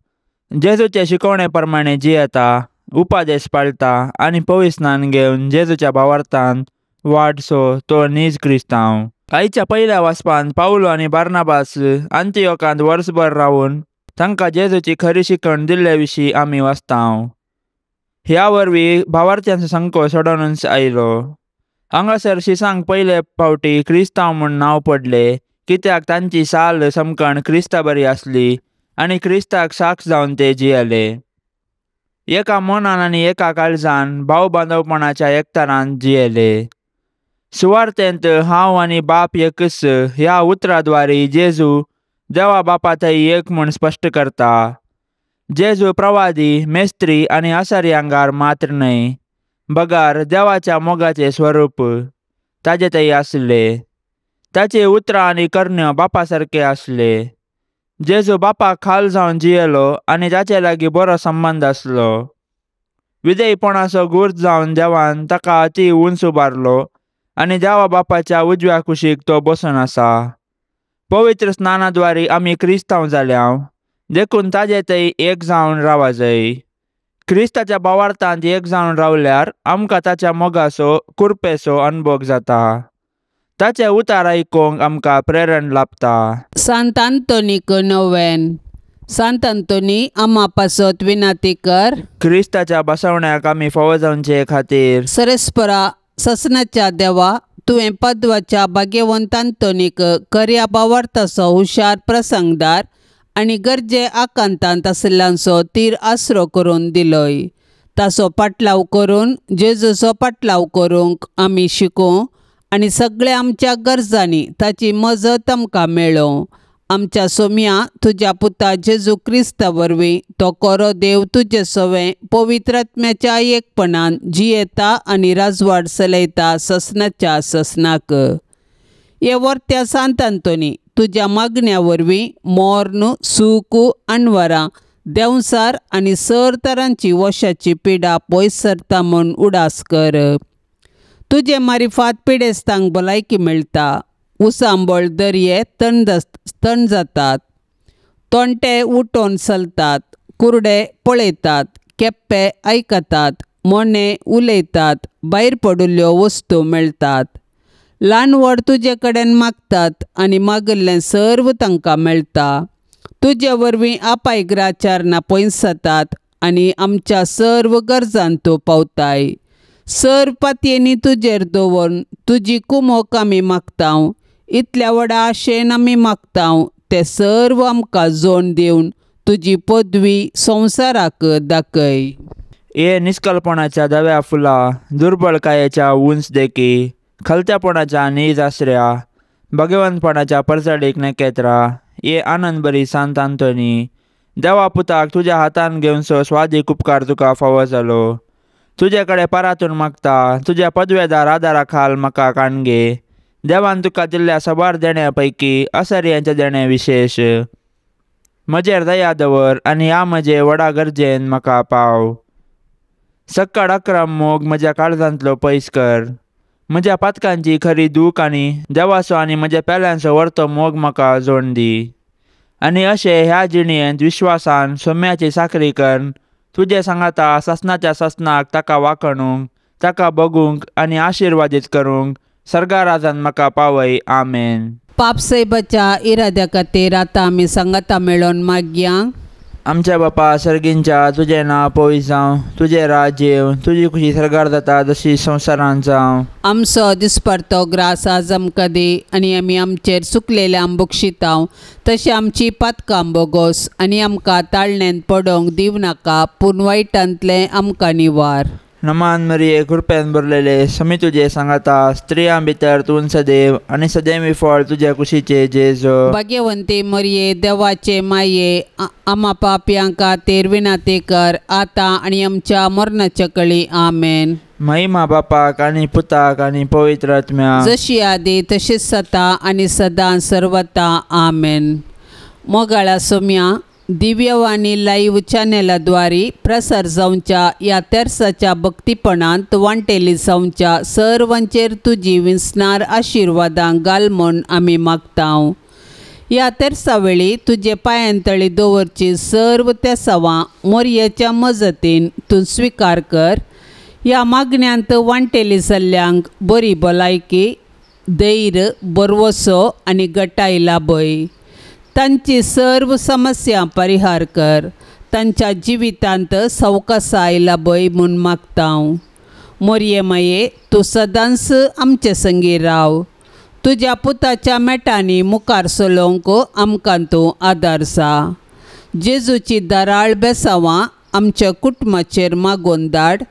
जेजूचे शिकवणे प्रमाणे जियेता, उपादेश पाळटा आनी पवित्र स्नान घेवन जेजूच्या भावार्थान वाडसो तो नीज क्रिस्तांव. आयच्या पयल्या वाचपान पावलो आनी बार्नाबास आंतियोकांत वर्सभर रावन तांकां जेजूची खरी शिकवण दिल्ले विशीं आमी वाचतांव. ह्या वरवीं भावार्थ्यांचो संको सोडोनच आयलो. हांगासर शिसांक पयले फावटी क्रिस्तांव म्हूण नांव पडले, कित्याक तांची साल समकण क्रिस्ता बरी आसली आनी क्रिस्ताक साक्ष जावन ते जियेले. एका मनान आनी एका काळजान भाव बांदवपणाच्या एकतारान जियेले. सुवार्थेंत हांव आनी बाप एकच ह्या उतराद्वारी जेजू देवा बापा थंय एक म्हूण स्पश्ट करता. जेजू प्रवादी, मेस्त्री आनी आसारी आंगार मात्र न्हय, बगार देवाच्या मोगाचे स्वरूप ताजे थंय आसले. ताचे उतरां आनी करण्यो बापा सारके आसले. जेजू बापाक खाल जावन जियेलो आनी ताचे लागीं बरो संबंद आसलो. विधेयपणाचो गूर्त जावन देवान ताका अती उंच उबारलो आनी देवा बापाच्या उजव्या कुशीक तो बसून आसा. पवित्र स्नानाद्वारी आमी क्रिस्तांव जाल्याव, देखून ताजे थंय एक जावन रावा जाय. क्रिस्ताच्या भावार्थांत एक जावन रावल्यार आमकां ताच्या मोगाचो कुरपेचो अनभोग जाता. ताचे उतार आयकूंक आमकां प्रेरण लाभता. सांत आंतोनीक नोवेन. सांत आंतोनी आमा पासत विनाती कर. क्रिस्ताच्या बसवण्याक आमी फावो जावचे खातीर. सरेस्परा ससनाच्या देवा, तुवें पदवाच्या भाग्यवंत आंतोनीक खऱ्या भावार्थाचो हुशार प्रसंगदार आनी गरजे आकांतांत आशिल्ल्यांचो तीर आसरो करून दिलोय. ताचो पाटलाव करून जेजूचो पाटलाव करूंक आमी शिकूं आनी सगळ्या आमच्या गरजांनी ताची मजत आमकां मेळों. आमच्या सोम्या तुज्या पुता जेजू क्रिस्ता वरवीं तो कोरो देव तुजे सवें पवित्र आत्म्याच्या एकपणान जियेता आनी राजवाड चलयता ससनाच्या ससनाक. हे वर्त्या सांत आंतोनी, तुज्या मागण्या वरवीं मोर्न, सूख, अणवरां, देंवसार आनी सर तरांची वशाची पिडा पयस सरता म्हूण उडास कर. तुजे मारिफात पिडेस्तांक भलायकी मेळटा. उसांबळ दर्ये तण जातात, तोंटे उठोवन चलतात, कुरडे पळयतात, केप्पे आयकतात, मोने उलयतात, भायर पडिल्ल्यो वस्तू मेळटात. ल्हान व्हड तुजे कडेन मागतात आनी मागिल्लें सर्व तांकां मेळटा. तुजे वरवीं आपायग्राचारणां पयस जातात आनी आमच्या सर्व गरजांत तूं पावताय. सर्व पातयेंनी तुजेर दवरून तुजी कुमोक आमी मागता. इतल्या व्हडा आशेन आमी मागता ते सर्व आमकां जोड दिवन तुजी पदवी संवसाराक दाखय. ये निष्कलपणाच्या धव्या फुला, दुर्बळकायेच्या उंच देखी, खलत्यापणाच्या नीज आसऱ्या, भगवंतपणाच्या परजळीक नखेत्रा, ये आनंदबरी सांत आंतोनी, देवा पुताक तुज्या हातान घेवनसो स्वादीक उपकार तुका फावो जालो. तुजे कडेन परातून मागता तुज्या पदवेदार आदारा खाल म्हाका काणगे. देवान तुका दिल्ल्या साबार देण्या पैकी असर्यांचें देणें विशेश. म्हजेर दया दवर आनी ह्या म्हजे व्हडा गरजेन म्हाका पाव. सक्कड अक्रम मोग म्हज्या काळजांतलो पयस कर. म्हज्या पातकांची खरी दूख आनी देवाचो आनी म्हज्या पेल्यांचो व्हरतो मोग म्हाका जोड दी. आनी अशें ह्या जिणेंत विश्वासान सोम्याची साकरी कर तुजे सांगाता सासनाच्या सासनाक ताका वाखणूंक, ताका बगूंक आनी आशिर्वादीत करूंक सर्गाराजान म्हाका पावय. आमेन. पापसाहेबाच्या इराद्या खातीर आतां आमी सांगाता मेळोन मागया. आमच्या बापा सर्गींच्या, तुजें नांव पवित्र जावं, तुजें राज्य येवं, तुजी खुशी सर्गार जाता तशी संवसारांत जावं. आमचो दिसपडतो ग्रास आज आमकां दी आनी आमी आमचेर चुकलेल्यांक बक्षितांव तशें आमची पातकां बोगोस आनी आमकां ताळण्यांत पडोवंक दिवं नाका, पूण वायटांतलें आमकां निवार. नमान मरिये, कृपेन भरलेले, समी तुजे सांगाता, स्त्रियां भितर तूं सदैव आनी सदैवी फळ तुज्या कुशीचे जेजू. भाग्यवंती मरिये, देवाचे माये, आमा पापयां खातीर विनंती कर आतां आनी आमच्या मरणाच्या कळी. आमेन. महिमा बापाक आनी पुताक आनी पवित्र आत्म्याक, जशी आदी तशीच सता आनी सदां सर्वता. आमेन. मोगाळा सोम्या, दिव्यवाणी लाईव्ह चॅनलाद्वारे प्रसार जावच्या ह्या तेर्साच्या भक्तीपणांत वांटेली जावच्या सर्वांचेर तुजी विसणार आशिर्वादां घाल म्हूण आमी मागता. ह्या तेर्सा वेळी तुजे पांयांतळी दवरची सर्व तेसावां मोरयेच्या मजतीन तूं स्विकार कर. ह्या मागण्यांत वांटेली जाल्ल्यांक बरी भलायकी, धैर्य, बरवसो आनी गटाय लाभय. तांची सर्व समस्या परिहार कर. तांच्या जिवितांत सवकासाय लाभय म्हूण मागता. मोरये माये, तूं सदांच आमचे संगी राव. तुज्या पुताच्या मेटांनी मुखार चलोवंक आमकां तूं आदार जा. जेजूची दराळ बेसावां आमच्या कुटुंबाचेर मागोवन धाड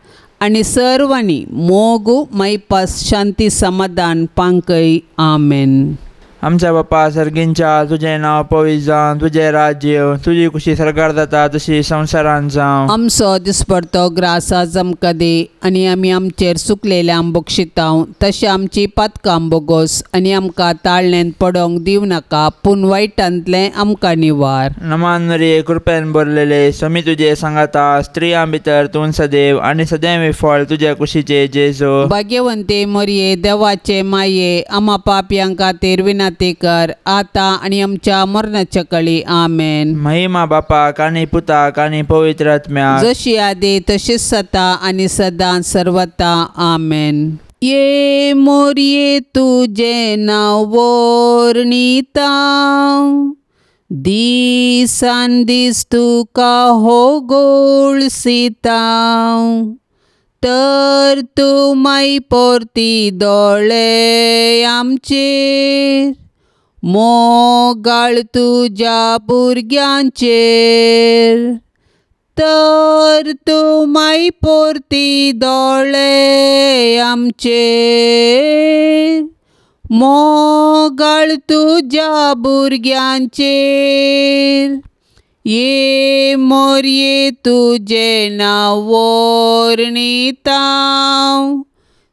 आनी सर्वांनी मोग, मायपास, शांती, समाधान पांकय. आमेन. आमच्या बापा सर्गींच्या, तुजें नांव पवित्र जावं, तुजें राज्य येवं, तुजी खुशी सर्गार जाता तशी संवसारांत जावं. आमचो दिसपडतो ग्रास आज आमकां दी आनी आमी आमचेर चुकलेल्यांक बक्षितांव तशें आमची पातकां बोगोस आनी आमकां ताळण्यांत पडोवंक दिवं नाका, पूण वायटांतलें आमकां निवार. नमान मरिये, कृपेन भरलेले, समी तुजे सांगाता, स्त्रियां भितर तूं सदैव आनी सदैव फळ तुज्या कुशीचे जेजू. भाग्यवंती मरिये, देवाचे माये, आमा पापयां खातीर विनंती कर आतां आनी आमच्या मरणाच्या कळी. आमेन. महिमा बापाक आनी पुताक आनी पवित्र आत्म्याक, जशी आदी तशीच सता आनी सदां सर्वता. आमेन. ये मोरये तुजें नांव वर्णिता, दिसान दीस तुका हो गोळसिता, तर तूं माय परती दोळे आमचेर, मोगाळ तुज्या भुरग्यांचेर, तर तूं माय परती दोळे आमचेर, मोगाळ तुज्या भुरग्यांचेर. ये मोरये तुजें नांव वर्णिता,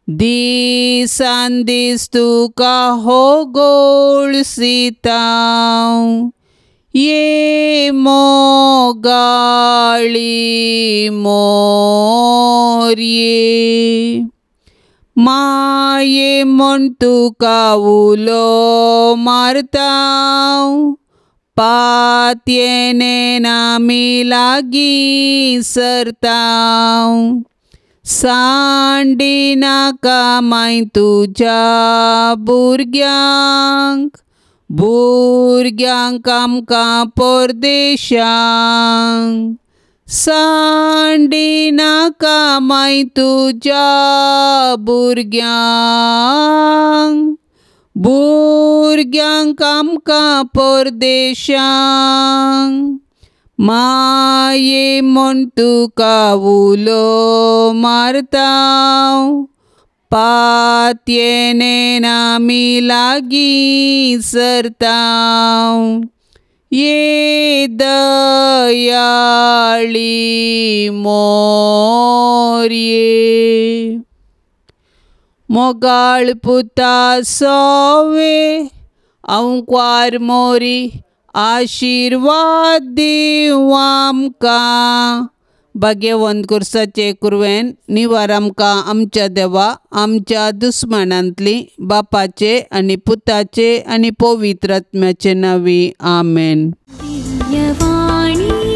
दिसान दीस तुका हो गोळसिता, ये मोगाळी मोरये, माये म्हूण तुका उलो मारता, पातयेन आमी लागीं सरता, सांडी नाका माय तुज्या भुरग्यांक, भुरग्यांक आमकां परदेशांक, सांडी नाका माय तुज्या भुरग्यांक, भुरग्यांक भुरग्यांक आमकां परदेशांक माये म्हूण तुका उलो मारता पातयेन आमी लागीं सरता ये दयाळी मोरये मोगाळ पुता सोवे अंकवार मोरी आशिर्वाद दीव आमकां. भाग्यवंत कुर्साचे कुरवेन निवार आमकां आमच्या देवा आमच्या दुस्मानांतली बापाचे आनी पुताचे आनी पवित्र आत्म्याचे नांवी आमेन. दिव्यवाणी.